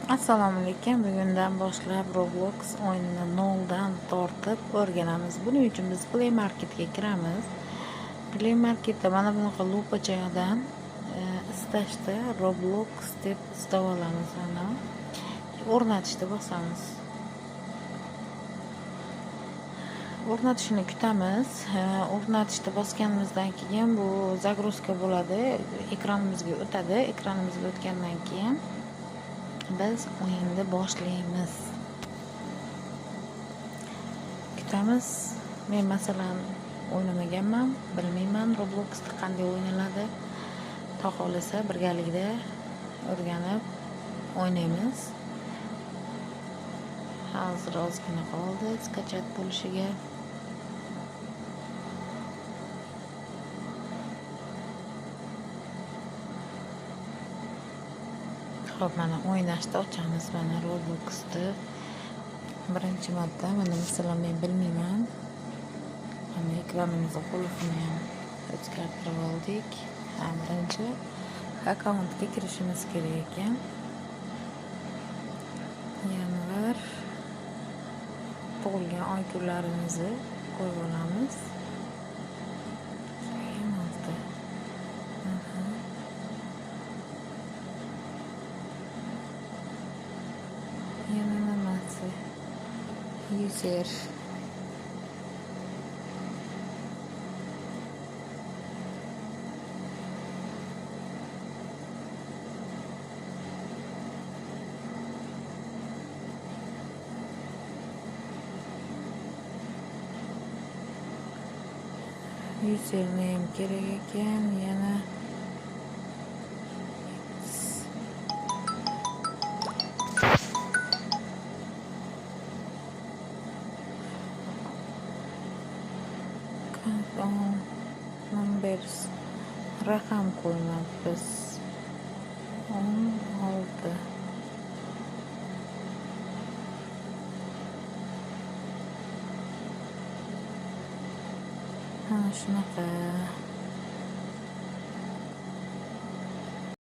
Assalomu alaykum. Bugundan boshlab Roblox o'yinini noldan tortib o'rganamiz. Buning uchun biz Play Marketga kiramiz. Play Marketda mana bunaqa lupachadan istashda Roblox deb istab olamiz mana. O'rnatishni bosamiz. O'rnatishini kutamiz. O'rnatishni bosganimizdan keyin bu загрузка bo'ladi, ekranimizga o'tadi. Ekranimizga o'tgandan keyin biz o'yinni boshlaymiz. Kutamiz. Men masalan o'ynamaganman, bilmayman Robloxda qanday o'ynaladi. Xudo xohlasa birgalikda o'rganib o'ynaymiz. Hozir ozgina qoldi скачать bo'lishiga. Xo'p, mana o'ynashni ochamiz, mana Robloxni birinchi marta, mana masalan men bilmayman. Mana ekranimizni qulfini ham o'zgartirib oldik. Ha, birinchi akkauntga kirishimiz kerak ekan. Yanvar tug'ilgan oy kunlarimizni qo'yib olamiz. 16. Yana nimasi? User. Username kerak ekan, yana numbers raqam qo'ymabmiz. 16. Ha, shunaqa.